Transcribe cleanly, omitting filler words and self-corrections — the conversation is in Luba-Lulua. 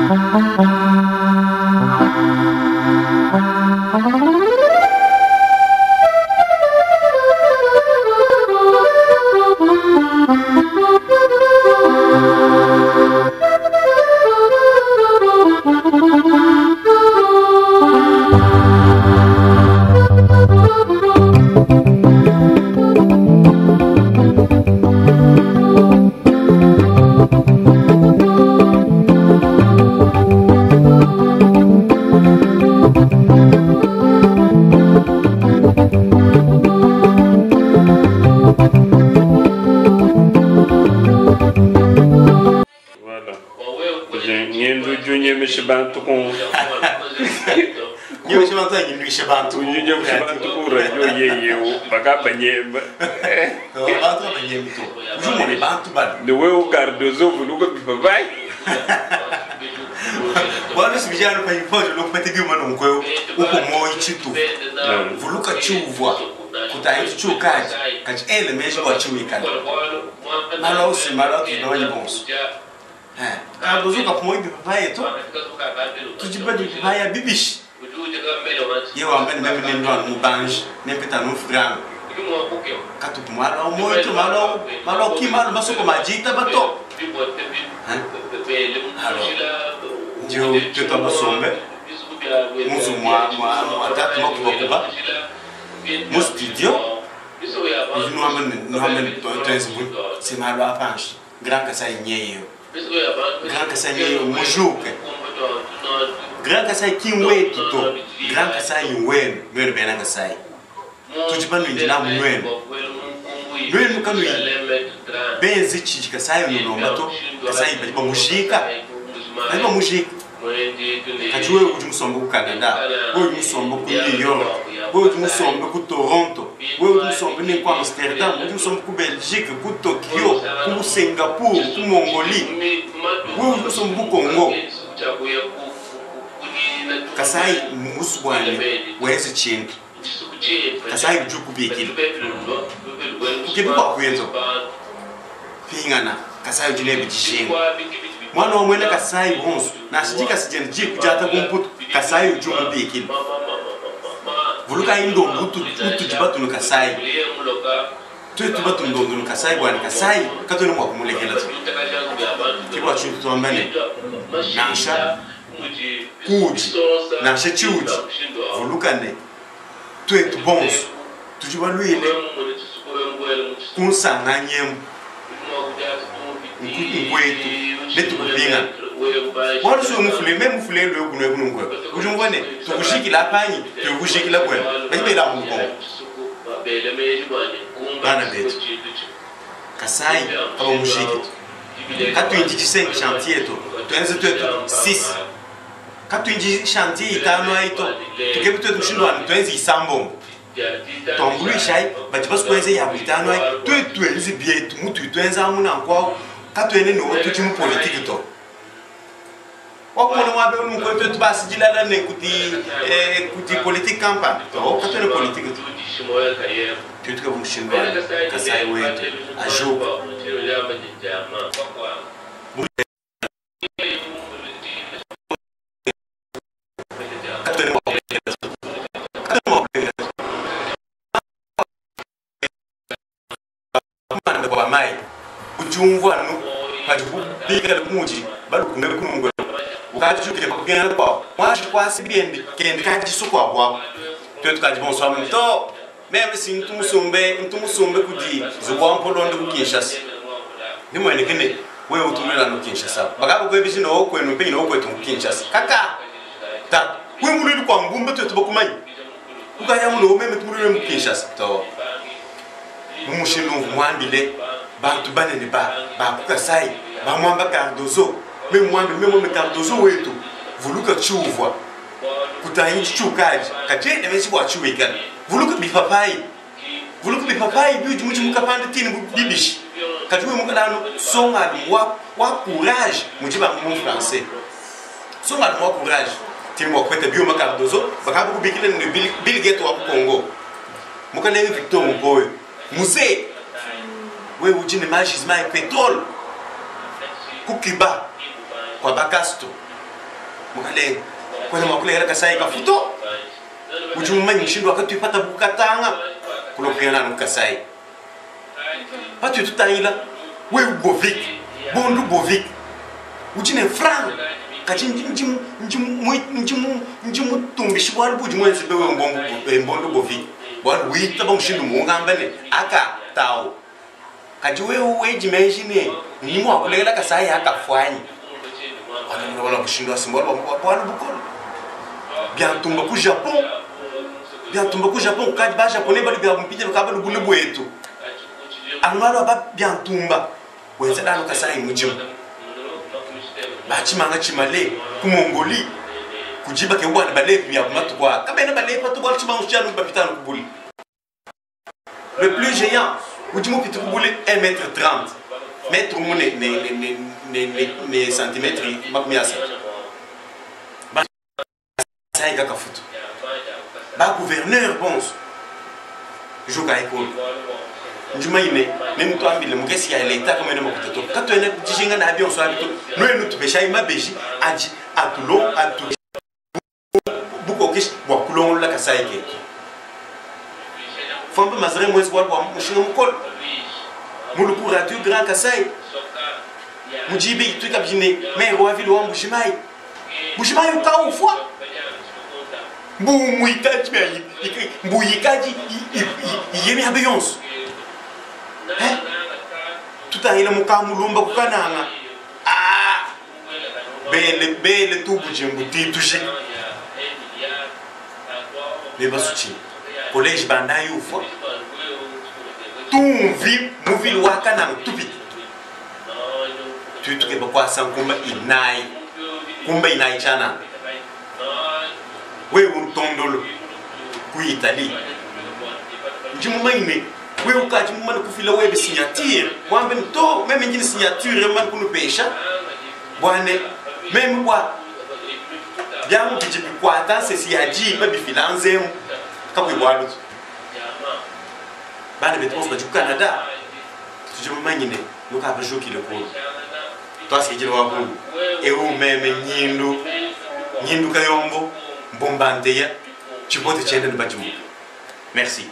Voilà. Ngendu udi unyemesha bantu ku Nyemesha bantu anyi nduisha bantu. Udi unyemesha bantu ku radio yeye eu bakabanyema. Bantu kabanyemi to. Udi umone bantu bana. Ne wewe Cardozo vuluka bipapai. Bualu si bidi anu pa paudi ulua biuma nunku eu upua muoyo tshitupa. Vuluka tshiuvua, kutangidi tshiukadi, kadi ela meji bua tshiwikala. Malu au si malu atudi bamanye bonso. Cardozo kapu muoyo bipapai to. Tudi badie bipapai abi bishi? Yeye wamba ne, Meme nendua anu mubanji, nempete anu mfranga. Katupu malu au muoyo to, malu au, malu au ki malu masokome a ditaba to. Alors, ndio tuetu basombe mu nzubu mua, mua, mua tatu makubakuba mu studio, nudi nuamba ne, nuamba ne, tuenze munyi? Se malu a panshi, Grand Kasai nyeye eu. Grand Kasai nyeye eu mujuke. Grand Kasai ki ngwetu to, Grand Kasai ngwenu, nuenu bena Kasai. Tudi banuindilamu nuenu. Nuenu kanuyi benze tshidi Kasai unulomba to, Kasai badi bamujiika, badi bamujiika. Kadi wewe udi musombe ku Canada, wewe udi musombe ku New York, wewe udi musombe ku Toronto, wewe udi musombe ne ku Amsterdam, udi musombe ku Belgique, ku Tokyo, ku Singapour, ku Mongolie, wewe udi musombe ku Congo. Kasai mmusu bua ne wenze tshintu. Kasai udi ukubikila. Kukebi bua kuya to. Pingana, Kasai udi nebe dijinga. Muana wa muena Kasai wonso, nansha dikasa diende diyi kudiata ku Mputu, Kasai udi umubikila. Vulukayi ndombu utudi batunu Kasai. Tuetu batu ndondu ne Kasai bua ne Kasai katuena mua kumulekela to. Ke bua tshinyi tuamba ne, nansha kuudi nansha tshiudi, vuluka ne, tuetu bonso tudi baluile ku nsanganyemu, nkuetu ne tukupingana. Bualu si mufule, meme mufule lue kuno eku nunku eku, udi umvua ne, tukujikila apa anyi tuyukujikila kuenu? Badi bela amu lukonko. Bana betu, Kasai kabamujiki to. Katuindidi 5 chantier to, tuenze tuetu 6. Katuindidi chantier itanu ayi to, tukebe tuetu mushindu wa tuenze isambombo. Tuambuluishayi badi basue kuenza yabu itanu ayi, tuetu tuenze bietu mutudi tuenza amu nanku awu, katuena ne tudi mu politike to. Wakumona muaba eu nunku tuetu basidilala ne kudi eh, kudi politike kampanda to, katuena politike to. Tuetu kebe mushindu wa Kasai wetu ajuka. Katuena mua kulekela to. Katuena mua kulekela to. Bumanda bua mayi budiumvua anu padibu bikale bu mudi balukume ku nunku ukadi ukeba kupingana kuabu muanji kuasa biende kende kadisu kuabu aku. Tuetu kadi bonso amu to meme si ntu musumbe ntu musumbe kudi nzubu wa mpolondo ku Kinshasa. Bimueneke ne wewe utu ulwela anu Kinshasa bakakukuebesha ne okwenu mpenyi ne okwetu ku Kinshasa kaka tatu wewe mulweli kua mbumba tuetu bakumanya ukadi amu ne meme tumulwele mu Kinshasa to. Mu mushindu umvua muambile bantu banene ba ba ku Kasai ba muamba Cardozo, meme muambile meme muambe Cardozo wetu, vuluka tshiuvua, kutangidi tshiukadi, kadi ela meji bua tshiwikala. Vuluka bipapayi, vuluka bipapayi biudi mudi mukapanda tini bu bibishi, kadi wewe mukala anu songalume wa wa courage mudi bamba mu français. Songalume wa courage tini mua kupeta biuma Cardozo bakaba kubikila ne Bill, Bill Gates wa ku Congo. Mukalenge Victor Mpoyo, Mzee, wewe udi ne ma gisement ya petrole ku Cuba kua ba Castro. Mukalenge, kuena mua kulekela Kasayi kafu to. Udi mumanye mushindu wakatuipatabu ku Katanga kulua kupingana anu ku Kasayi. Patudi tutangila wewe Bovic, Bondu Bovic, udi ne mfranga, kadi ndi, ndi, ndi, ndi, ndi mutumbishi bualu buudi muenze be wewe Mbondu Bovic, bualu witaba mushindu mungamba ne aka tawu. Kadi wewe wedi meji ne ndi mua kulekela Kasayi akafua anyi? Bualu mushindu wa bualu bualu bukole. Biantumba ku Japon, biantumba ku Japon kukadi ba japonais bali bia mpidie bakaba bule buetu. Anu malu aba biantumba wenzela anu Kasayi mudimu. Ba tshimanga tshimale ku Mongolie kudi bakeba bua ne balepi bia matuku aa kabena balepa to bualu tshimangu tshia anu bapita anu ku bule. Le plus géant udi mupite ku bule 1 mètre 30 mètre umue ne, ne, ne, ne, ne, ne, ne centimetre 30. Basai kaka futu ba gouverneur bonso juka ekolo njumanye ne nemutuambile mukesi ya leta kamwene makuta to katuena dijinga na bionso abi to nuenu tupeshayi mabeji adi atulo atu bukokeshi bua kulongolola Kasayi ketu. Famba Mazarin mwezi bualu bua mushinga mukole muluku radio Grand Kasai mujibe itui kabidi ne maire wa ville wa Mbujimayi. Mbujimayi ukaufua mbumuikadi mbuyikadi iye miaba yonso tutangila mukamulumba kukananga ah Bele bele tubujimbu tituje ne basuchi college bandayi ufua tumvi muvili wa Kananga tupita tudi tukeba kuasa nkumba inayi kumba inayi tshianana wewe ntondolo ku Italie ndi mumanye ne wewe ukadi mumane kufila webe signature wambe ne to meme ndi ne signature mumane kunupesha bua ne meme bua biamu bidi bikuata nsesi ya diba bifila nzembu kakuyi bualu to. Bana betu bonso badi ku Canada tudi bamanye ne nukabajukile kulu tuasikidila wa bungi eu meme nyindu nyindu kayombo mbumba nteya tshibote tshiende ne badimuke merci.